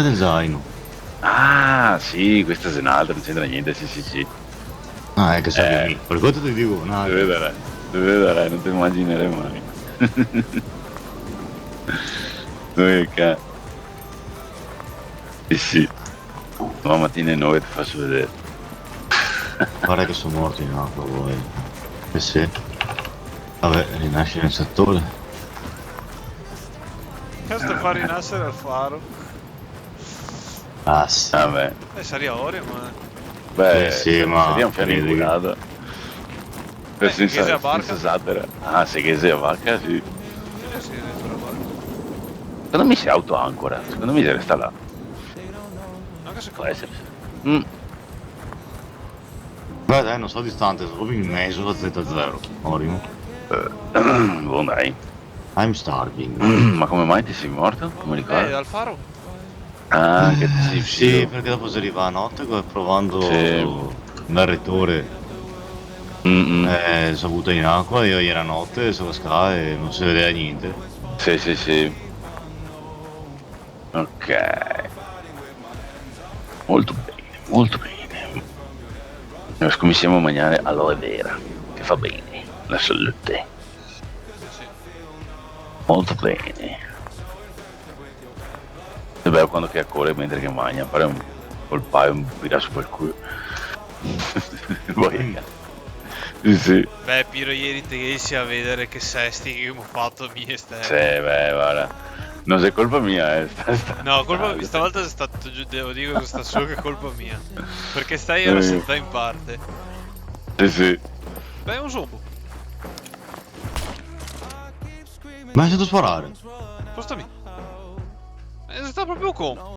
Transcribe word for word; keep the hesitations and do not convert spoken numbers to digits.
Del zaino. Ah, sì, questa xe n'altra, no c'entra gnente, sì, sì, sì. Ah, eh, che so che mi. Par questo te digo, no. Te vedarè, te vedarè, no te imaginerè mai. Dove ca-, eh sì. Doman matina ale nove te faso vedere. Varda che so morto in acua, voi. Eh sì. Vabè, rinasi nel setore. Questo fa rinasere Alfaro. Ah, sì. Vabè. Eh, saria ora, ma... Beh, sì, sì, ma saria un fià inculà. Eh, sensa, che xe a barca? Sensa satira. Ah, se ghe xe a barca, sì. Eh, sì, xe a barca. Secondo me se autoancora, secondo me se resta là. Anca secondo me. Pol esare. Mm. Beh, dai, no so distante, so proprio in mezo a Z zero. Orimo. Eh, bon, dai. I'm starving. Ma come mai te si morto? Come ricordo? Eh, Alfaro. Ah, che te si... Sì, perché dopo se riva a note, co-, provando... Sì. Un retore. Mm, mm. Eh, so butà in acua, mi, iera note, so cascà e no se vedeva gnente. Sì, sì, sì. Ok. Molto bene, molto bene. Scominsiemo a magnare aloe vera, che fa bene, la salute. Molto bene. Xe bel quando che core mentre che magna, fare un colpo e un piraso pel culo. Poi, sì, sì. Beh, Piro, ieri te ghesi a vedere che sesti che gavemo fato mi e Stefano. Sì, beh, varda. No xe colpa mia, eh, sta, sta, no, colpa mia, stavolta xe stà, te lo giuro, devo dire che xe stà solo che colpa mia. Perché stai, iero sentà in parte. Sì, sì. Beh, xe un zombo. Ma xe stà sparà? Spostami. Eh, xe stà proprio con.